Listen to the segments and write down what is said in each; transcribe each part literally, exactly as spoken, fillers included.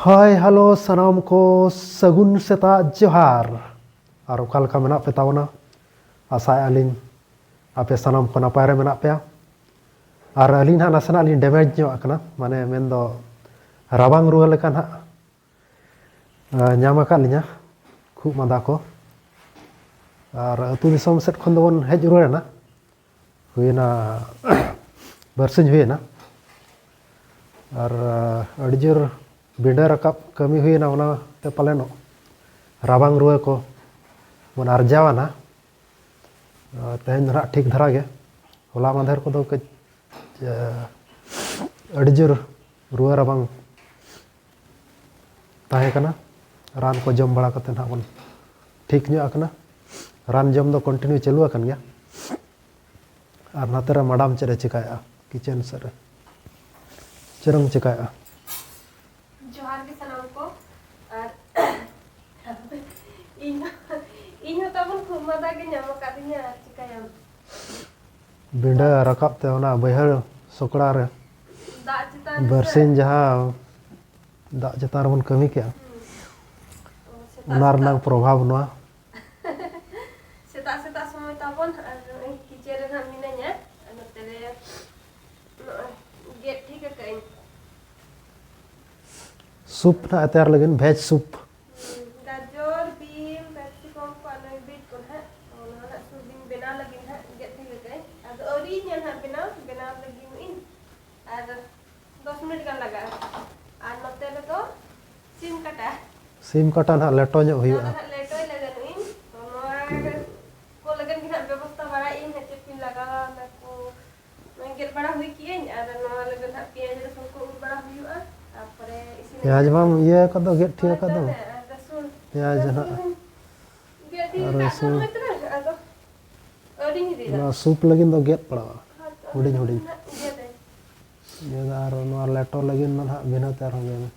ᱦᱟᱭ, hello, ᱥᱟᱱᱟᱢ ᱠᱚ ᱥᱟᱹᱜᱩᱱ ᱥᱮᱛᱟᱜ ᱡᱚᱦᱟᱨ᱾ ᱟᱨ ᱚᱠᱟ ᱞᱮᱠᱟ ᱢᱮᱱᱟᱜ ᱯᱮ ᱛᱟᱵᱚᱱᱟ? ᱟᱥᱟᱭᱮᱫᱼᱟ ᱞᱤᱧ ᱟᱯᱮ ᱥᱟᱱᱟᱢ ᱠᱚ ᱱᱟᱯᱟᱭ ᱨᱮ ᱢᱮᱱᱟᱜ ᱯᱮᱭᱟ᱾ ᱟᱨ ᱟᱹᱞᱤᱧ ᱦᱟᱸᱜ ᱱᱟᱥᱮᱱᱟᱜ ᱞᱤᱧ ᱰᱮᱢᱮᱡᱽ ᱧᱚᱜ ᱟᱠᱟᱱᱟ, ᱢᱟᱱᱮ ᱢᱮᱱᱫᱚ ᱨᱟᱵᱟᱝ ᱨᱩᱣᱟᱹ ᱞᱮᱠᱟ ᱱᱟᱦᱟᱜ, ᱟ, ᱧᱟᱢ ᱟᱠᱟᱫ ᱞᱤᱧᱟ, ᱠᱷᱩᱜ ᱢᱟᱸᱫᱟ ᱠᱚ᱾ ᱟᱨ ᱟᱹᱛᱩ ᱫᱤᱥᱚᱢ ᱥᱮᱫ ᱠᱷᱚᱱ ᱫᱚᱵᱚᱱ ᱦᱮᱡ ᱨᱩᱣᱟᱹᱲ ᱮᱱᱟ, ᱦᱩᱭᱮᱱᱟ ᱵᱟᱨᱥᱤᱧ ᱦᱩᱭᱮᱱᱟ᱾ ᱟᱨ, ᱟ, ᱟᱹᱰᱤ ᱡᱳᱨ ᱵᱤᱸᱰᱟᱹ ᱨᱟᱠᱟᱵ ᱠᱟᱹᱢᱤ ᱦᱩᱭᱮᱱᱟ, ᱚᱱᱟᱛᱮ ᱯᱟᱞᱮᱱᱚᱜ ᱨᱟᱵᱟᱝ ᱨᱩᱣᱟᱹ ᱠᱚ ᱵᱚᱱ ᱟᱨᱡᱟᱣ ᱟᱱᱟ᱾ ᱟ, ᱛᱮᱦᱮᱧ ᱫᱚ ᱱᱟᱦᱟᱜ ᱴᱷᱤᱠ ᱫᱷᱟᱨᱟ ᱜᱮ᱾ ᱦᱚᱞᱟ ᱢᱟᱫᱷᱮᱨ ᱠᱚᱫᱚ ᱠᱟᱹᱡ, ᱟ, ᱟᱹᱰᱤ ᱡᱳᱨ ᱨᱩᱣᱟᱹ ᱨᱟᱵᱟᱝ ᱛᱟᱦᱮᱸ ᱠᱟᱱᱟ᱾ ᱨᱟᱱ ᱠᱚ ᱡᱚᱢ ᱵᱟᱲᱟ ᱠᱟᱛᱮ ᱱᱟᱦᱟᱜ ᱵᱚᱱ ᱴᱷᱤᱠ ᱧᱚᱜ ᱟᱠᱟᱱᱟ᱾ ᱨᱟᱱ ᱡᱚᱢ ᱫᱚ continue ᱪᱟᱹᱞᱩ ᱟᱠᱟᱱ ᱜᱮᱭᱟ᱾ ᱟᱨ ᱱᱟᱛᱮ ᱨᱮ ᱢᱟᱰᱟᱢ ᱪᱮᱫ ᱮ ᱪᱮᱠᱟᱭᱮᱫᱼᱟ ᱠᱤᱪᱮᱱ ᱥᱮᱫ ᱨᱮ? ᱪᱮᱫ ᱮᱢ ᱪᱮᱠᱟᱭᱮᱫᱼᱟ? ᱡᱚᱦᱟᱨ ᱜᱮ ᱥᱟᱱᱟᱢ ᱠᱚ᱾ ᱟᱨ ᱤᱧ ᱦᱚᱸ, ᱤᱧ ᱦᱚᱸ ᱛᱟᱵᱚᱱ ᱠᱷᱩᱜ ᱢᱟᱸᱫᱟ ᱜᱮ ᱧᱟᱢ ᱟᱠᱟᱫᱤᱧᱟ, ᱟᱨ ᱪᱤᱠᱟᱹᱭᱟᱢ? ᱵᱤᱸᱰᱟᱹ ᱨᱟᱠᱟᱵ ᱛᱮ ᱚᱱᱟ ᱵᱟᱹᱭᱦᱟᱹᱲ ᱥᱚᱠᱲᱟ ᱨᱮ ᱫᱟᱜ ᱪᱮᱛᱟᱱ ᱨᱮ ᱥᱮ? ᱵᱟᱨᱥᱤᱧ ᱡᱟᱦᱟᱸ ᱫᱟᱜ ᱪᱮᱛᱟᱱ ᱨᱮᱵᱚᱱ ᱠᱟᱹᱢᱤ ᱠᱮᱜᱼᱟ, ᱦᱩᱸ᱾ ᱥᱮᱛᱟᱜ ᱚᱱᱟ ᱥᱮᱛᱟᱜ᱾ ᱨᱮᱱᱟᱜ ᱯᱨᱚᱵᱷᱟᱵᱽ ᱱᱚᱣᱟ᱾ ᱥᱮᱛᱟᱜ ᱥᱮᱛᱟᱜ ᱥᱚᱢᱚᱭ ᱛᱟᱵᱚᱱ, ᱟᱨ ᱱᱚᱜᱼᱚᱭ ᱠᱤᱪᱮᱱ ᱨᱮ ᱱᱟᱜ ᱢᱤᱱᱟᱹᱧᱟ, ᱟᱨ ᱱᱚᱛᱮ ᱨᱮ ᱱᱚᱜᱼᱚᱭ ᱜᱮᱫ ᱴᱷᱤᱠ ᱟᱠᱟᱫᱟᱹᱧ᱾ ᱥᱩᱯ ᱱᱟᱜ ᱛᱮᱭᱟᱨ ᱞᱟᱹᱜᱤᱫ, ᱵᱷᱮᱡᱽ ᱥᱩᱯ᱾ ᱦᱩᱸ, ᱜᱟᱡᱚᱨ, ᱵᱤᱱ, capsicum ᱠᱚ, ᱟᱨ ᱱᱚᱜᱼᱚᱭ ᱵᱤᱴ ᱠᱚ ᱱᱟᱜ, ᱱᱚᱣᱟ ᱱᱟᱜ ᱥᱩᱯ ᱤᱧ ᱵᱮᱱᱟᱣ ᱞᱟᱹᱜᱤᱫ ᱱᱟᱜ ᱜᱮᱫ ᱴᱷᱤᱠ ᱟᱠᱟᱫᱟᱹᱧ᱾ ᱟᱫᱚ ᱟᱹᱣᱨᱤ ᱧᱮᱞ ᱱᱟᱜ ᱵᱮᱱᱟᱣ, ᱵᱮᱱᱟᱣ ᱞᱟᱹᱜᱤᱫ ᱤᱧ᱾ ᱟᱨ ᱫᱚᱥ ᱢᱤᱱᱤᱴ ᱜᱟᱱ ᱞᱟᱜᱟᱜᱼᱟ᱾ ᱟᱨ ᱱᱚᱛᱮ ᱨᱮᱫᱚ ᱥᱤᱢ ᱠᱟᱴᱟ᱾ ᱥᱤᱢ ᱠᱟᱴᱟ ᱱᱟᱦᱟᱜ ᱞᱮᱴᱚ ᱧᱚᱜ ᱱᱚᱣᱟ ᱦᱩᱭᱩᱜᱼᱟ᱾ ᱫᱚ ᱱᱟᱦᱟᱜ ᱞᱮᱴᱚᱭ ᱞᱟᱹᱜᱤᱫ ᱤᱧ᱾ ᱛᱚ ᱱᱚᱣᱟ ᱠᱚ ᱞᱟᱹᱜᱤᱫ ᱜᱮ ᱱᱟᱦᱟᱜ ᱵᱮᱵᱚᱥᱛᱟ ᱵᱟᱲᱟᱭᱮᱫ ᱟᱹᱧ, ᱪᱮᱫ ᱠᱚᱧ ᱞᱟᱜᱟᱣᱟ, ᱚᱱᱟ ᱠᱚ ᱱᱚᱜᱼᱚᱭ ᱜᱮᱫ ᱵᱟᱲᱟ ᱦᱩᱭ ᱠᱮᱜᱼᱟᱹᱧ᱾ ᱟᱨ ᱱᱚᱣᱟ ᱞᱟᱹᱜᱤᱫ ᱱᱟᱦᱟᱜ ᱯᱮᱸᱭᱟᱡᱽ ᱨᱟᱹᱥᱩᱱ ᱠᱚ ᱩᱨ ᱵᱟᱲᱟ ᱦᱩᱭᱩᱜᱼᱟ᱾ ᱛᱟᱨᱯᱚᱨᱮ ᱤᱥᱤᱱ ᱯᱮᱸᱭᱟᱡᱽ ᱵᱟᱢ ᱤᱭᱟᱹ ᱟᱠᱟᱫ ᱫᱚ, ᱜᱮᱫ ᱴᱷᱤᱠ ᱦᱳᱭ, ᱟᱠᱟᱫ ᱫᱚ? ᱛᱟᱦᱞᱮ, ᱟᱨ ᱨᱟᱹᱥᱩᱱ, ᱯᱮᱸᱭᱟᱡᱽ ᱨᱟᱹᱥᱩᱱ ᱱᱟᱦᱟᱜ᱾ ᱦᱚᱸᱧ ᱜᱮᱫ ᱴᱷᱤᱠ ᱟᱨ ᱟᱠᱟᱫ ᱨᱟᱹᱥᱩᱱ᱾ ᱛᱟᱦᱮᱸ, ᱟᱫᱚ ᱟᱹᱣᱨᱤᱧ ᱨᱤᱫᱟ᱾ ᱱᱚᱣᱟ ᱥᱩᱯ ᱞᱟᱹᱜᱤᱫ ᱫᱚ ᱜᱮᱫ ᱯᱟᱲᱟᱜᱼᱟ, ᱦᱳᱭ, ᱛᱚ, ᱦᱩᱰᱤᱧ ᱦᱩᱰᱤᱧ᱾ ᱱᱟᱦᱟᱜ ᱤᱭᱟᱹ ᱨᱮ᱾ ᱤᱭᱟᱹ ᱫᱚ ᱟᱨ ᱱᱚᱣᱟ ᱞᱮᱴᱚ ᱞᱟᱹᱜᱤᱫ ᱫᱚ ᱱᱟᱦᱟᱜ ᱵᱷᱤᱱᱟᱹ ᱛᱮ ᱟᱨᱦᱚᱸ ᱜᱮᱫ ᱢᱮ᱾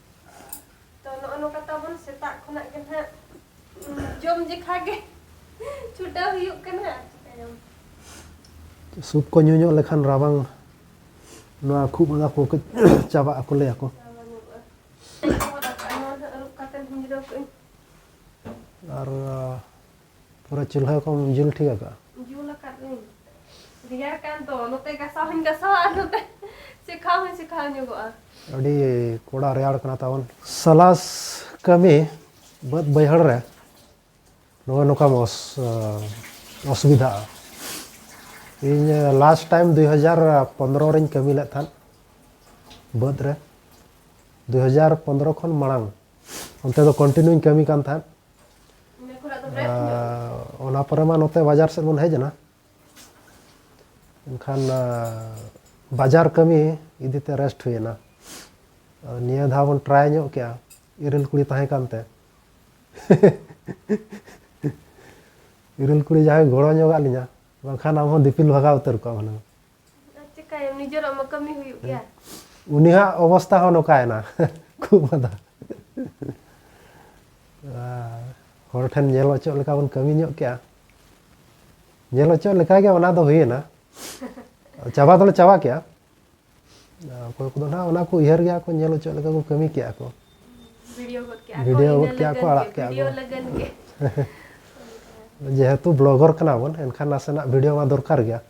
ᱛᱚ, ᱱᱚᱜᱼᱚ ᱱᱚᱝᱠᱟ ᱛᱟᱵᱚᱱ ᱥᱮᱛᱟᱜ ᱠᱷᱚᱱᱟᱜ ᱜᱮ ᱱᱟᱦᱟᱜ ᱡᱚᱢ ᱡᱮᱠᱷᱟ ᱜᱮ ᱪᱷᱩᱴᱟᱹᱣ ᱦᱩᱭᱩᱜ ᱠᱟᱱᱟ, ᱟᱨ ᱪᱤᱠᱟᱹᱭᱟᱢ? ᱥᱩᱯ ᱠᱚ ᱧᱩ ᱧᱚᱜ ᱞᱮᱠᱷᱟᱱ ᱨᱟᱵᱟᱝ, ᱱᱚᱣᱟ ᱠᱷᱩᱜ ᱢᱟᱸᱫᱟ ᱠᱚ ᱠᱟᱹᱡ ᱪᱟᱵᱟᱜ ᱟᱠᱚ, ᱞᱟᱹᱭ ᱟᱠᱚ᱾ ᱪᱟᱵᱟ ᱧᱚᱜᱚᱜᱼᱟ᱾ ᱟᱨ ᱯᱩᱨᱟᱹ ᱪᱩᱞᱦᱟᱹ ᱠᱚᱢ ᱡᱩᱞ ᱴᱷᱤᱠ ᱟᱠᱟᱫᱼᱟ? ᱡᱩᱞ ᱟᱠᱟᱫ ᱞᱤᱧ᱾ ᱨᱮᱭᱟᱲ ᱠᱟᱱ ᱫᱚ, ᱱᱚᱛᱮ ᱜᱟᱥᱟᱣ ᱦᱚᱸᱧ ᱜᱟᱥᱟᱣᱟ ᱟᱨ ᱱᱚᱛᱮ ᱥᱮᱠᱷᱟᱣ ᱦᱚᱸᱧ ᱥᱮᱠᱷᱟᱣ ᱧᱚᱜᱚᱜᱼᱟ᱾ ᱟᱹᱰᱤ ᱠᱚᱲᱟ ᱨᱮᱭᱟᱲ ᱠᱟᱱᱟ ᱛᱟᱵᱚᱱ᱾ ᱥᱟᱞᱟᱥ ᱠᱟᱹᱢᱤ ᱵᱟᱹᱫᱽ ᱵᱟᱹᱭᱦᱟᱹᱲ ᱨᱮ ᱱᱚᱜᱼᱚᱭ ᱱᱚᱝᱠᱟᱢ ᱚᱥ-, ᱚᱥᱩᱵᱤᱫᱷᱟᱜᱼᱟ᱾ ᱤᱧ last time ᱫᱩᱭ ᱦᱟᱡᱟᱨ ᱯᱚᱱᱫᱽᱨᱚ ᱨᱤᱧ ᱠᱟᱹᱢᱤ ᱞᱮᱫ ᱛᱟᱦᱮᱸᱫ ᱵᱟᱹᱫᱽ ᱨᱮ᱾ ᱫᱩᱭ ᱦᱟᱡᱟᱨ ᱯᱚᱱᱫᱽᱨᱚ ᱠᱷᱚᱱ ᱢᱟᱲᱟᱝ ᱚᱱᱛᱮ ᱫᱚ continue ᱤᱧ ᱠᱟᱹᱢᱤ ᱠᱟᱱ ᱛᱟᱦᱮᱸᱫ᱾ ᱤᱱᱟᱹ ᱠᱷᱚᱱᱟᱜ ᱫᱚ break ᱧᱚᱜ᱾ ᱟᱨ ᱚᱱᱟ ᱯᱚᱨᱮ ᱢᱟ ᱱᱚᱛᱮ ᱵᱟᱡᱟᱨ ᱥᱮᱫ ᱵᱚᱱ ᱦᱮᱡ ᱮᱱᱟ᱾ ᱮᱱᱠᱷᱟᱱ, ᱟᱸ, ᱵᱟᱡᱟᱨ ᱠᱟᱹᱢᱤ ᱤᱫᱤ ᱛᱮ rest ᱦᱩᱭᱮᱱᱟ᱾ ᱟᱨ ᱱᱤᱭᱟᱹ ᱫᱷᱟᱣ ᱵᱚᱱ try ᱧᱚᱜ ᱠᱮᱜᱼᱟ, ᱤᱨᱤᱞ ᱠᱩᱲᱤ ᱛᱟᱦᱮᱸ ᱠᱟᱱᱛᱮ᱾ ᱤᱨᱤᱞ ᱠᱩᱲᱤ ᱡᱟᱦᱟᱸᱭ ᱜᱚᱲᱚ ᱧᱚᱜᱟᱜ ᱞᱤᱧᱟ, ᱵᱟᱝᱠᱷᱟᱱ ᱟᱢ ᱦᱚᱸ ᱫᱤᱯᱤᱞ ᱵᱷᱟᱜᱟᱣ ᱩᱛᱟᱹᱨ ᱠᱚᱜᱼᱟ ᱦᱩᱱᱟᱹᱝ᱾ ᱟᱨ ᱪᱤᱠᱟᱹᱭᱟᱢ, ᱱᱤᱡᱮᱨᱟᱜ ᱢᱟ ᱠᱟᱹᱢᱤ ᱦᱩᱭᱩᱜ ᱜᱮᱭᱟ᱾ ᱩᱱᱤᱭᱟᱜ ᱚᱵᱚᱥᱛᱟ ᱦᱚᱸ ᱱᱚᱝᱠᱟᱭᱮᱱᱟ, ᱠᱷᱩᱵ ᱢᱟᱸᱫᱟ᱾ ᱟᱨ ᱦᱚᱲ ᱴᱷᱮᱱ ᱧᱮᱞ ᱦᱚᱪᱚᱜ ᱞᱮᱠᱟ ᱵᱚᱱ ᱠᱟᱹᱢᱤ ᱧᱚᱜ ᱠᱮᱜᱼᱟ᱾ ᱧᱮᱞ ᱦᱚᱪᱚᱜ ᱞᱮᱠᱟ ᱜᱮ ᱚᱱᱟ ᱫᱚ ᱦᱩᱭᱮᱱᱟ᱾ ᱪᱟᱵᱟ ᱫᱚᱞᱮ ᱪᱟᱵᱟ ᱠᱮᱜᱼᱟ᱾ ᱚᱠᱚᱭ ᱠᱚᱫᱚ ᱱᱟᱦᱟᱜ ᱚᱱᱟ ᱠᱚ ᱩᱭᱦᱟᱹᱨ ᱜᱮᱭᱟ ᱠᱚ, ᱧᱮᱞ ᱦᱚᱪᱚᱜ ᱞᱮᱠᱟ ᱠᱚ ᱠᱟᱹᱢᱤ ᱠᱮᱜᱼᱟ ᱠᱚ᱾ ᱵᱷᱤᱰᱤᱭᱳ ᱜᱚᱫ ᱠᱮᱜᱼᱟ ᱠᱚ, video ᱤᱱᱟᱹ ᱜᱚᱫ ᱠᱮᱜᱼᱟ ᱞᱟᱹᱜᱤᱫ ᱠᱚ, ᱜᱮ, ᱟᱲᱟᱜ ᱠᱮᱜᱼᱟ ᱵᱷᱤᱰᱤᱭᱳ ᱠᱚ᱾ ᱞᱟᱹᱜᱤᱫ ᱜᱮ᱾ ᱡᱮᱦᱮᱛᱩ blogger ᱠᱟᱱᱟ ᱵᱚᱱ, ᱮᱱᱠᱷᱟᱱ ᱱᱟᱥᱮᱱᱟᱜ ᱵᱷᱤᱰᱤᱭᱳ ᱢᱟ ᱫᱚᱨᱠᱟᱨ ᱜᱮᱭᱟ᱾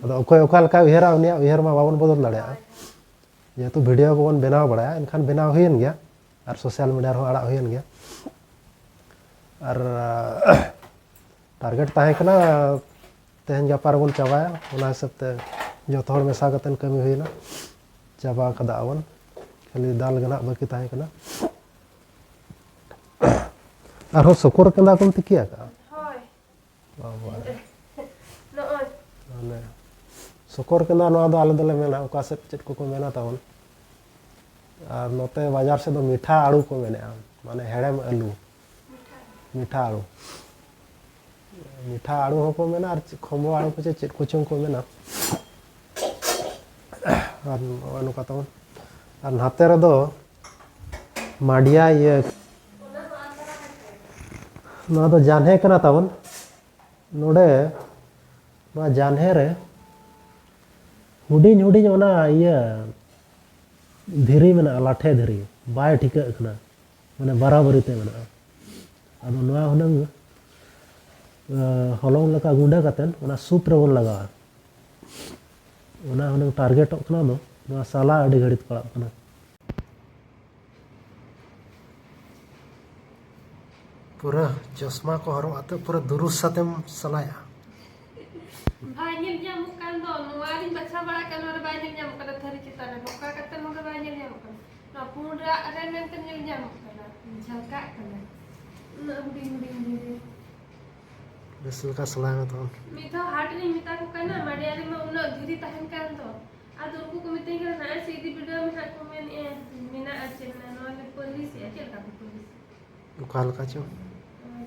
ᱟᱫᱚ ᱚᱠᱚᱭ ᱚᱠᱟ ᱞᱮᱠᱟᱭ ᱩᱭᱦᱟᱹᱨᱟ, ᱩᱱᱤᱭᱟᱜ ᱩᱭᱦᱟᱹᱨ ᱢᱟ ᱵᱟᱵᱚᱱ ᱵᱚᱫᱚᱞ ᱫᱟᱲᱮᱭᱟᱜᱼᱟ᱾ ᱦᱳᱭ, ᱦᱳᱭ᱾ ᱡᱮᱦᱮᱛᱩ ᱵᱷᱤᱰᱤᱭᱳ ᱠᱚᱵᱚᱱ ᱵᱮᱱᱟᱣ ᱵᱟᱲᱟᱭᱟ, ᱮᱱᱠᱷᱟᱱ ᱵᱮᱱᱟᱣ ᱦᱩᱭᱮᱱ ᱜᱮᱭᱟ ᱟᱨ social media ᱨᱮᱦᱚᱸ ᱟᱲᱟᱜ ᱦᱩᱭᱮᱱ ᱜᱮᱭᱟ᱾ ᱟᱨ target ᱛᱟᱦᱮᱸ ᱠᱟᱱᱟ ᱛᱮᱦᱮᱧ ᱜᱟᱯᱟ ᱨᱮᱵᱚᱱ ᱪᱟᱵᱟᱭᱟ, ᱚᱱᱟ ᱦᱤᱥᱟᱹᱵ ᱛᱮ ᱡᱚᱛᱚ ᱦᱚᱲ ᱢᱮᱥᱟ ᱠᱟᱛᱮ ᱠᱟᱹᱢᱤ ᱦᱩᱭᱱᱟ, ᱪᱟᱵᱟ ᱠᱟᱫᱟ ᱵᱚᱱ, ᱠᱷᱟᱹᱞᱤ ᱫᱟᱞ ᱜᱮ ᱱᱟᱦᱟᱜ ᱵᱟᱹᱠᱤ ᱛᱟᱦᱮᱸ ᱠᱟᱱᱟ᱾ ᱟᱨᱦᱚᱸ ᱥᱚᱠᱚᱨ ᱠᱮᱸᱫᱟ ᱠᱚᱢ ᱛᱤᱠᱤ ᱟᱠᱟᱫᱼᱟ? ᱦᱳᱭ᱾ ᱵᱟᱵᱟ ᱨᱮ᱾ ᱱᱚᱜᱼᱚᱭ᱾ ᱢᱟᱱᱮ ᱥᱚᱠᱚᱨ ᱠᱮᱸᱫᱟ, ᱱᱚᱣᱟ ᱫᱚ ᱟᱞᱮ ᱫᱚᱞᱮ ᱢᱮᱱᱟ, ᱚᱠᱟ ᱥᱮᱫ ᱪᱮᱫ ᱠᱚᱠᱚ ᱢᱮᱱᱟ ᱛᱟᱵᱚᱱ᱾ ᱟᱨ ᱱᱚᱛᱮ ᱵᱟᱡᱟᱨ ᱥᱮᱫ ᱫᱚ ᱢᱤᱴᱷᱟ ᱟᱲᱩ ᱠᱚ ᱢᱮᱱᱮᱜᱼᱟ, ᱢᱟᱱᱮ ᱦᱮᱲᱮᱢ ᱟᱹᱞᱩ, ᱢᱤᱴᱷᱟ ᱟᱲᱩ᱾ ᱢᱤᱴᱷᱟ ᱟᱲᱩ ᱦᱚᱸᱠᱚ ᱢᱮᱱᱟ ᱟᱨ ᱪᱮᱫ ᱠᱷᱚᱢᱵᱚ ᱟᱲᱩ ᱠᱚ ᱪᱮ ᱪᱮᱫ ᱠᱚᱪᱚᱝ ᱠᱚ ᱢᱮᱱᱟ᱾ ᱟᱨ ᱱᱚᱜᱼᱚᱭ ᱱᱚᱝᱠᱟ ᱛᱟᱵᱚᱱ᱾ ᱟᱨ ᱱᱟᱛᱮ ᱨᱮᱫᱚ ᱢᱟᱰᱤᱭᱟ ᱤᱭᱟᱹ, ᱱᱚᱣᱟ ᱫᱚ ᱡᱟᱱᱦᱮ ᱠᱟᱱᱟ ᱛᱟᱵᱚᱱ᱾ ᱱᱚᱰᱮ ᱱᱚᱣᱟ ᱡᱟᱱᱦᱮ ᱨᱮ ᱦᱩᱰᱤᱧ ᱦᱩᱰᱤᱧ ᱚᱱᱟ ᱤᱭᱟᱹ ᱫᱷᱤᱨᱤ ᱢᱮᱱᱟᱜᱼᱟ, ᱞᱟᱴᱷᱮ ᱫᱷᱤᱨᱤ, ᱵᱟᱭ ᱴᱷᱤᱠᱟᱹᱜ ᱠᱟᱱᱟ᱾ ᱢᱟᱱᱮ ᱵᱟᱨᱟᱵᱟᱨᱤ ᱛᱮ ᱢᱮᱱᱟᱜᱼᱟ᱾ ᱟᱫᱚ ᱱᱚᱣᱟ ᱦᱩᱱᱟᱹᱝ ᱦᱚᱞᱚᱝ ᱞᱮᱠᱟ ᱜᱩᱸᱰᱟᱹ ᱠᱟᱛᱮᱫ ᱚᱱᱟ ᱥᱩᱯ ᱨᱮᱵᱚᱱ ᱞᱟᱜᱟᱣᱟ᱾ ᱚᱱᱟ ᱦᱩᱱᱟᱹᱝ ᱴᱟᱨᱜᱮᱴᱚᱜ ᱠᱟᱱᱟ ᱫᱚ, ᱱᱚᱣᱟ ᱥᱟᱞᱟ ᱟᱹᱰᱤ ᱜᱷᱟᱹᱲᱤᱡ ᱯᱟᱲᱟᱜ ᱠᱟᱱᱟ᱾ ᱯᱩᱨᱟᱹ ᱪᱚᱥᱢᱟ ᱠᱚ ᱦᱚᱨᱚᱜ ᱟᱛᱮ ᱯᱩᱨᱟᱹ ᱫᱩᱨᱩᱥ ᱟᱛᱮᱢ ᱥᱟᱞᱟᱭᱟ᱾ ᱵᱟᱭ ᱧᱮᱞ ᱧᱟᱢᱚᱜ ᱠᱟᱱ ᱫᱚ, ᱱᱚᱣᱟ ᱨᱤᱧ ᱵᱟᱪᱷᱟᱣ ᱵᱟᱲᱟ ᱠᱟᱜ, ᱱᱚᱣᱟ ᱨᱮ ᱵᱟᱭ ᱧᱮᱞ ᱧᱟᱢᱚᱜ ᱠᱟᱱᱟ, ᱛᱷᱟᱹᱨᱤ ᱪᱮᱛᱟᱱ ᱨᱮ ᱱᱚᱝᱠᱟ ᱠᱟᱛᱮ ᱱᱚᱰᱮ ᱵᱟᱭ ᱧᱮᱞ ᱧᱟᱢᱚᱜ ᱠᱟᱱᱟ᱾ ᱱᱚᱣᱟ ᱯᱩᱸᱰᱟᱜ ᱨᱮ ᱢᱮᱱᱛᱮ ᱧᱮᱞ ᱧᱟᱢᱚᱜ ᱠᱟᱱᱟ, ᱡᱷᱟᱞᱠᱟᱜ ᱠᱟᱱᱟ᱾ ᱩᱱᱟᱹᱜ ᱦᱩᱰᱤᱧ ᱦᱩᱰᱤᱧ ᱫᱷᱤᱨᱤ᱾ ᱵᱮᱥ ᱞᱮᱠᱟ ᱥᱟᱞᱟᱭ ᱢᱮ ᱛᱚᱠᱷᱚᱱ᱾ ᱢᱤᱫ ᱫᱷᱟᱣ ᱦᱟᱴ ᱨᱤᱧ ᱢᱮᱛᱟ ᱠᱚ ᱠᱟᱱᱟ, ᱢᱟᱰᱮᱭᱟ ᱨᱮᱢᱟ ᱩᱱᱟᱹᱜ ᱫᱷᱤᱨᱤ ᱛᱟᱦᱮᱱ ᱠᱟᱱ ᱫᱚ᱾ ᱟᱫᱚ ᱩᱱᱠᱩ ᱠᱚ ᱢᱤᱛᱟᱹᱧ ᱠᱟᱱᱟ, "ᱱᱟᱜᱼᱟᱭ ᱥᱮ ᱤᱫᱤ ᱵᱤᱰᱟᱹᱣ ᱢᱮ ᱦᱟᱸᱜ," ᱠᱚ ᱢᱮᱱᱮᱫᱼᱟ, ᱢᱮᱱᱟᱜᱼᱟ ᱪᱮ ᱢᱮᱱᱟᱜᱼᱟ, ᱱᱚᱣᱟ ᱞᱮ ᱯᱟᱹᱞᱤᱥᱮᱜᱼᱟ, ᱪᱮᱫ ᱞᱮᱠᱟ ᱠᱚ ᱯᱟᱹᱞᱤᱥᱮᱜᱼᱟ? ᱚᱠᱟ ᱞᱮᱠᱟ ᱪᱚ?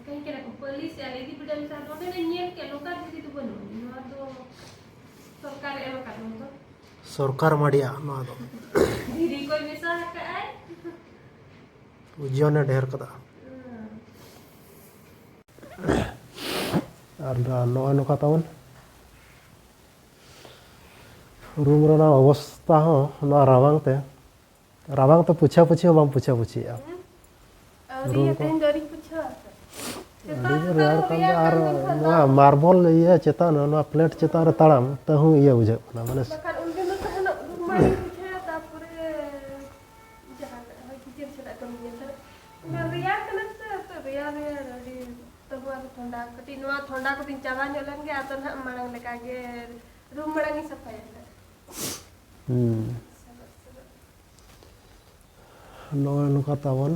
ᱠᱟᱹᱦᱤ ᱠᱟᱱᱟ ᱠᱚ, ᱯᱟᱹᱞᱤᱥᱮᱜᱼᱟ ᱞᱮ, ᱤᱫᱤ ᱵᱤᱰᱟᱹᱣ ᱢᱮ ᱥᱮ, ᱟᱫᱚ ᱚᱸᱰᱮ ᱞᱮ ᱧᱮᱞ ᱠᱮᱜᱼᱟ, ᱱᱚᱝᱠᱟ ᱫᱷᱤᱨᱤ ᱫᱚ ᱵᱟᱹᱱᱩᱜᱼᱟ, ᱱᱚᱣᱟ ᱫᱚ ᱥᱚᱨᱠᱟᱨᱮ ᱮᱢ ᱟᱠᱟᱫ ᱵᱚᱱ ᱫᱚ᱾ ᱥᱚᱨᱠᱟᱨ ᱢᱟᱰᱮᱭᱟᱜ ᱱᱚᱣᱟ ᱫᱚ᱾ ᱫᱷᱤᱨᱤ ᱠᱚᱭ ᱢᱮᱥᱟ ᱟᱠᱟᱫᱼᱟᱭ᱾ ᱳᱡᱚᱱᱮ ᱰᱷᱮᱨ ᱠᱟᱫᱟ᱾ ᱦᱩᱸ᱾ ᱟᱨ ᱱᱚᱜᱼᱚᱭ ᱱᱚᱝᱠᱟ ᱛᱟᱵᱚᱱ ᱨᱩᱢ ᱨᱮᱱᱟᱜ ᱚᱵᱚᱥᱛᱟ ᱦᱚᱸ ᱱᱚᱣᱟ ᱨᱟᱵᱟᱝ ᱛᱮ, ᱨᱟᱵᱟᱝ ᱛᱮ ᱯᱩᱪᱷᱟᱹ ᱯᱩᱪᱷᱤ ᱦᱚᱸ ᱵᱟᱢ ᱯᱩᱪᱷᱟᱹ ᱯᱩᱪᱷᱤᱜᱼᱟ᱾ ᱦᱩᱸ᱾ ᱟᱹᱣᱨᱤ, ᱨᱩᱢ ᱠᱚ ᱛᱮᱦᱮᱧ ᱫᱚ ᱟᱹᱣᱨᱤᱧ ᱯᱩᱪᱷᱟᱹᱣᱟ᱾ ᱥᱮᱛᱟᱜ ᱟᱹᱰᱤ ᱡᱳᱨ ᱥᱮᱛᱟᱜ ᱨᱮᱭᱟᱲ ᱠᱟᱱ ᱨᱮᱭᱟᱲ ᱫᱚ, ᱟᱨ ᱠᱟᱱ ᱠᱷᱟᱱ ᱱᱚᱣᱟ ᱫᱚ ᱢᱟᱨᱵᱚᱞ ᱤᱭᱟᱹ ᱪᱮᱛᱟᱱ ᱨᱮ, ᱱᱚᱣᱟ ᱯᱞᱮᱴ ᱪᱮᱛᱟᱱ ᱨᱮ ᱛᱟᱲᱟᱢ ᱛᱟᱹᱦᱩ ᱤᱭᱟᱹ ᱵᱩᱡᱷᱟᱹᱜ ᱠᱟᱱᱟ, ᱢᱟᱱᱮ᱾ ᱵᱟᱠᱷᱟᱱ ᱩᱱᱫᱤᱱ ᱫᱚ ᱛᱟᱦᱮᱱᱚᱜ ᱨᱩᱢ ᱢᱟ ᱟᱹᱰᱤ ᱵᱩᱡᱷᱟᱹᱣᱟ, ᱛᱟᱨᱯᱚᱨᱮ ᱡᱟᱦᱟᱸ ᱦᱚᱭ ᱠᱤᱪᱮᱱ ᱥᱮᱱᱟᱜ ᱠᱟᱹᱢᱤ ᱧᱮᱞ ᱠᱟᱛᱮ᱾ ᱚᱱᱟ ᱨᱮᱭᱟᱲ ᱠᱟᱱᱟ ᱥᱮ, ᱛᱚ ᱨᱮᱭᱟᱲ ᱨᱮᱭᱟᱲ ᱟᱹᱰᱤ ᱛᱟᱹᱦᱩ ᱟᱨ ᱴᱷᱟᱱᱰᱟ᱾ ᱠᱟᱹᱴᱤᱡ ᱱᱚᱣᱟ ᱴᱷᱟᱱᱰᱟ ᱠᱚᱫᱚᱧ ᱪᱟᱵᱟ ᱧᱚᱜ ᱞᱮᱱ ᱜᱮ, ᱟᱫᱚ ᱱᱟᱦᱟᱜ ᱢᱟᱲᱟᱝ ᱞᱮᱠᱟ ᱜᱮ ᱨᱩᱢ ᱢᱟᱲᱟᱝ ᱤᱧ ᱥᱟᱯᱷᱟᱭᱟ ᱱᱟᱦᱟᱜ᱾ ᱦᱩᱸ᱾ ᱱᱚᱜᱼᱚᱭ ᱱᱚᱝᱠᱟ ᱛᱟᱵᱚᱱ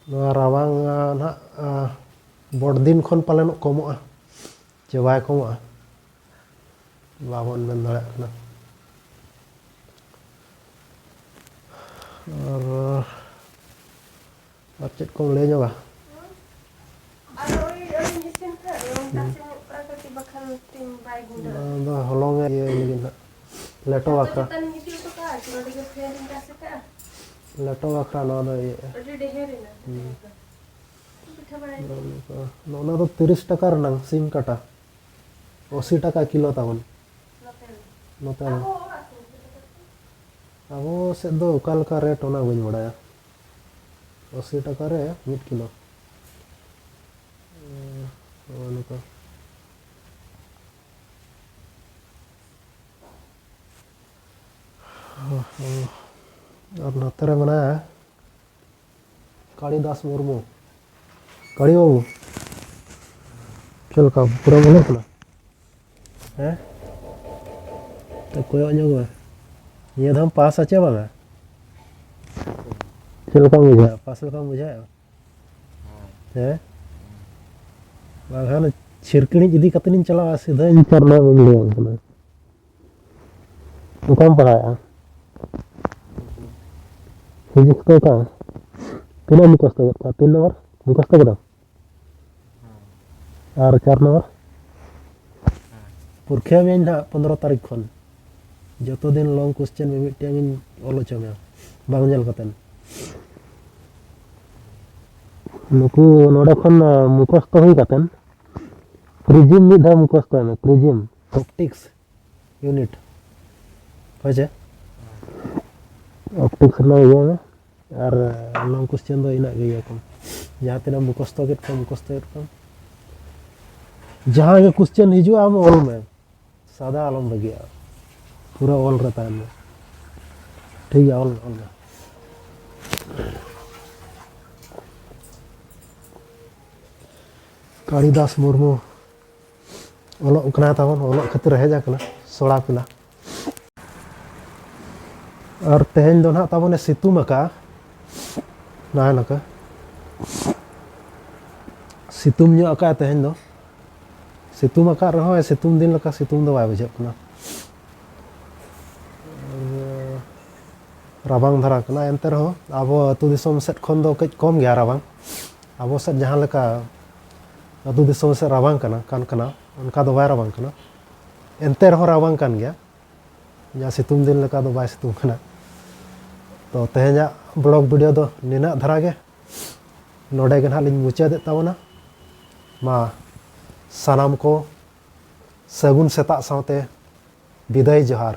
ᱱᱚᱣᱟ ᱨᱟᱵᱟᱝ, ᱟ, ᱱᱟᱦᱟᱜ, ᱟ, ᱵᱚᱰ ᱫᱤᱱ ᱠᱷᱚᱱ ᱯᱟᱞᱮᱱᱚᱜ ᱠᱚᱢᱚᱜᱼᱟ ᱪᱮ ᱵᱟᱭ ᱠᱚᱢᱚᱜᱼᱟ, ᱵᱟᱵᱚᱱ ᱢᱮᱱ ᱫᱟᱲᱮᱭᱟᱜ ᱠᱟᱱᱟ᱾ ᱟᱨ, ᱟᱨ ᱪᱮᱫ ᱠᱚᱢ ᱞᱟᱹᱭ ᱧᱚᱜᱟ? ᱟᱨ ᱳᱭ, ᱳᱭ ᱤᱥᱤᱱ ᱠᱷᱟᱡ ᱫᱚ ᱦᱩᱸ᱾ ᱛᱟᱥᱮ ᱧᱚᱜ ᱠᱟᱜᱼᱟ ᱠᱟᱹᱴᱤᱡ, ᱵᱟᱠᱷᱟᱱ ᱛᱤᱧ ᱵᱟᱭ ᱜᱩᱸᱰᱟᱹᱜᱼᱟ᱾ ᱚᱱᱟ ᱫᱚ ᱦᱚᱞᱚᱝ ᱮ ᱤᱭᱟᱹᱭ ᱞᱟᱹᱜᱤᱫ ᱱᱟᱜ᱾ ᱞᱮᱴᱚ ᱟᱫᱚ ᱵᱟᱠᱷᱨᱟ᱾ ᱪᱮᱛᱟᱱ ᱤᱧ ᱤᱫᱤ ᱦᱚᱴᱚ ᱠᱟᱜᱼᱟ, ᱟᱨ ᱱᱚᱰᱮ ᱜᱮ ᱯᱷᱮᱱ ᱤᱧ ᱛᱟᱥᱮ ᱠᱟᱜᱼᱟ᱾ ᱞᱮᱴᱚ ᱵᱟᱠᱷᱨᱟ ᱱᱚᱣᱟ ᱫᱚ ᱤᱭᱟᱹᱜᱼᱟ᱾ ᱟᱹᱰᱤ ᱰᱷᱮᱨ ᱮᱱᱟ᱾ ᱦᱩᱸ᱾ ᱯᱤᱴᱷᱟᱹ ᱵᱟᱲᱟᱭ ᱢᱮ᱾ ᱱᱚᱜᱼᱚ ᱱᱚᱝᱠᱟ᱾ ᱱᱚᱜᱼᱚ ᱱᱚᱣᱟ ᱫᱚ ᱛᱤᱨᱤᱥ ᱴᱟᱠᱟ ᱨᱮᱱᱟᱝ ᱥᱤᱢ ᱠᱟᱴᱟ, ᱟᱥᱤ ᱴᱟᱠᱟ ᱠᱤᱞᱳ ᱛᱟᱵᱚᱱ᱾ ᱱᱚᱛᱮ ᱨᱮ᱾ ᱱᱚᱛᱮ ᱨᱮ᱾ ᱟᱵᱚ ᱚᱲᱟᱜ ᱥᱩᱨ ᱨᱮ᱾ ᱟᱵᱚ ᱥᱮᱫ ᱫᱚ ᱚᱠᱟ ᱞᱮᱠᱟ ᱨᱮᱴ ᱚᱱᱟ ᱵᱟᱹᱧ ᱵᱟᱲᱟᱭᱟ᱾ ᱟᱥᱤ ᱴᱟᱠᱟ ᱨᱮ ᱢᱤᱫ ᱠᱤᱞᱳ᱾ ᱱᱚᱜᱼᱚ ᱱᱚᱝᱠᱟ᱾ ᱟᱨ ᱱᱚᱛᱮ ᱨᱮ ᱢᱮᱱᱟᱭᱟ ᱠᱟᱲᱤᱫᱟᱥ ᱢᱩᱨᱢᱩ᱾ ᱠᱟᱲᱤ ᱵᱟᱹᱵᱩ, ᱪᱮᱫ ᱞᱮᱠᱟ ᱯᱩᱨᱟᱹ ᱢᱚᱱᱮ ᱠᱟᱱᱟ? ᱦᱮᱸ? ᱛᱚ ᱠᱚᱭᱚᱜ ᱧᱚᱜ ᱢᱮ᱾ ᱱᱤᱭᱟᱹ ᱫᱷᱟᱣ ᱯᱟᱥ ᱟᱪᱮ ᱵᱟᱝᱟ? ᱪᱮᱫ ᱞᱮᱠᱟᱢ ᱵᱩᱡᱷᱟᱹᱣᱟ? ᱯᱟᱥ ᱞᱮᱠᱟᱢ ᱵᱩᱡᱷᱟᱹᱣᱟ? ᱦᱮᱸ? ᱵᱟᱝᱠᱷᱟᱱ ᱪᱷᱤᱨᱠᱤᱱᱤᱡ ᱤᱫᱤ ᱠᱟᱛᱮ ᱤᱧ ᱪᱟᱞᱟᱜᱼᱟ, ᱥᱤᱫᱷᱟᱹ ᱤᱧ ᱪᱟᱨᱱᱟ ᱵᱟᱹᱧ ᱞᱟᱹᱭᱟᱢ ᱠᱟᱱᱟ᱾ ᱚᱠᱟᱢ ᱯᱟᱲᱦᱟᱣᱮᱫᱼᱟ? ᱯᱷᱤᱡᱤᱠᱥ ᱠᱚ ᱚᱠᱟ? ᱛᱤᱱᱟᱹᱜ ᱢᱩᱠᱷᱚᱥᱛᱚ ᱠᱮᱫ ᱠᱚᱣᱟ? ᱛᱤᱱ ᱱᱚᱢᱵᱚᱨ ᱢᱩᱠᱷᱚᱥᱛᱚ ᱠᱮᱫᱟᱢ? ᱟᱨ ᱪᱟᱨ ᱱᱚᱢᱵᱚᱨ? ᱯᱚᱨᱤᱠᱠᱷᱟ ᱢᱮᱭᱟᱹᱧ ᱱᱟᱦᱟᱜ ᱯᱚᱱᱨᱚ ᱛᱟᱹᱨᱤᱠᱷ ᱠᱷᱚᱱ᱾ ᱡᱚᱛᱚ ᱫᱤᱱ ᱞᱚᱝ ᱠᱚᱥᱪᱮᱱ ᱢᱤᱢᱤᱫᱴᱟᱝ ᱤᱧ ᱚᱞ ᱦᱚᱪᱚ ᱢᱮᱭᱟ, ᱵᱟᱝ ᱧᱮᱞ ᱠᱟᱛᱮᱱ᱾ ᱱᱩᱠᱩ ᱱᱚᱰᱮ ᱠᱷᱚᱱ ᱢᱩᱠᱷᱚᱥᱛᱚ ᱦᱩᱭ ᱠᱟᱛᱮᱱ ᱯᱨᱤᱡᱤᱢ ᱢᱤᱫ ᱫᱷᱟᱣ ᱢᱩᱠᱷᱚᱥᱛᱚᱭ ᱢᱮ, ᱯᱨᱤᱡᱤᱢ᱾ ᱚᱯᱴᱤᱠᱥ ᱤᱭᱩᱱᱤᱴ᱾ ᱦᱳᱭ ᱥᱮ? ᱚᱯᱴᱤᱠᱥ ᱨᱮᱱᱟᱜ ᱤᱭᱟᱹ ᱢᱮ᱾ ᱟᱨ ᱞᱚᱝ ᱠᱚᱥᱪᱮᱱ ᱫᱚ ᱤᱱᱟᱹᱜ ᱜᱮ ᱤᱭᱟᱹ ᱠᱚᱢ᱾ ᱡᱟᱦᱟᱸ ᱛᱤᱱᱟᱹᱜ ᱢᱩᱠᱷᱚᱥᱛᱚ ᱠᱮᱫ ᱠᱚᱣᱟ, ᱢᱩᱠᱷᱚᱥᱛᱚ ᱠᱮᱫ ᱠᱚᱣᱟ᱾ ᱡᱟᱦᱟᱸ ᱜᱮ ᱠᱚᱥᱪᱮᱱ ᱦᱤᱡᱩᱜᱼᱟ, ᱟᱢ ᱚᱞ ᱢᱮ᱾ ᱥᱟᱫᱟ ᱟᱞᱚᱢ ᱵᱟᱹᱜᱤᱭᱟᱜᱼᱟ᱾ ᱯᱩᱨᱟᱹ ᱚᱞ ᱨᱮ ᱛᱟᱦᱮᱱ ᱢᱮ᱾ ᱴᱷᱤᱠ ᱜᱮᱭᱟ, ᱚᱞ ᱢᱮ, ᱚᱞ ᱢᱮ᱾ ᱠᱟᱲᱤᱫᱟᱥ ᱢᱩᱨᱢᱩ ᱚᱞᱚᱜ ᱠᱟᱱᱟ ᱛᱟᱵᱚᱱ, ᱚᱞᱚᱜ ᱠᱷᱟᱹᱛᱤᱨ ᱦᱮᱡ ᱟᱠᱟᱱᱟ ᱥᱚᱲᱟ ᱯᱮᱞᱟ᱾ ᱟᱨ ᱛᱮᱦᱮᱧ ᱫᱚ ᱱᱟᱦᱟᱜ ᱛᱟᱵᱚᱱᱮ ᱥᱤᱛᱩᱝ ᱟᱠᱟᱫᱼᱟ, ᱱᱟᱭ ᱱᱟᱠᱟ ᱥᱤᱛᱩᱝ ᱧᱚᱜ ᱟᱠᱟᱫᱼᱟ ᱛᱮᱦᱮᱧ ᱫᱚ᱾ ᱥᱤᱛᱩᱝ ᱟᱠᱟᱫ ᱨᱮᱦᱚᱸ ᱥᱤᱛᱩᱝ ᱫᱤᱱ ᱞᱮᱠᱟ ᱥᱤᱛᱩᱝ ᱫᱚ ᱵᱟᱭ ᱵᱩᱡᱷᱟᱹᱜ ᱠᱟᱱᱟ᱾ ᱨᱟᱵᱟᱝ ᱫᱷᱟᱨᱟ ᱠᱟᱱᱟ, ᱮᱱᱛᱮ ᱨᱮᱦᱚᱸ ᱟᱵᱚ ᱟᱹᱛᱩ ᱫᱤᱥᱚᱢ ᱥᱮᱫ ᱠᱷᱚᱱ ᱫᱚ ᱠᱟᱹᱡ ᱠᱚᱢ ᱜᱮᱭᱟ ᱨᱟᱵᱟᱝ᱾ ᱟᱵᱚ ᱥᱮᱫ ᱡᱟᱦᱟᱸ ᱞᱮᱠᱟ ᱟᱹᱛᱩ ᱫᱤᱥᱚᱢ ᱥᱮᱫ ᱨᱟᱵᱟᱝ ᱠᱟᱱᱟ, ᱠᱟᱱ ᱠᱟᱱᱟ, ᱚᱱᱠᱟ ᱫᱚ ᱵᱟᱭ ᱨᱟᱵᱟᱝ ᱠᱟᱱᱟ᱾ ᱮᱱᱛᱮ ᱨᱮᱦᱚᱸ ᱨᱟᱵᱟᱝ ᱠᱟᱱ ᱜᱮᱭᱟ, ᱡᱟᱦᱟᱸ ᱥᱤᱛᱩᱝ ᱫᱤᱱ ᱞᱮᱠᱟ ᱫᱚ ᱵᱟᱭ ᱥᱤᱛᱩᱝ ᱠᱟᱱᱟ᱾ ᱛᱚ ᱛᱮᱦᱮᱧᱟᱜ ᱵᱞᱚᱜ ᱵᱷᱤᱰᱤᱭᱳ ᱫᱚ ᱱᱤᱱᱟᱹᱜ ᱫᱷᱟᱨᱟ ᱜᱮ, ᱱᱚᱰᱮ ᱜᱮ ᱱᱟᱦᱟᱜ ᱞᱤᱧ ᱢᱩᱪᱟᱹᱫᱮᱫ ᱛᱟᱵᱚᱱᱟ᱾ ᱢᱟ ᱥᱟᱱᱟᱢ ᱠᱚ ᱥᱟᱹᱜᱩᱱ ᱥᱮᱛᱟᱜ ᱥᱟᱶᱛᱮ ᱵᱤᱫᱟᱹᱭ ᱡᱚᱦᱟᱨ᱾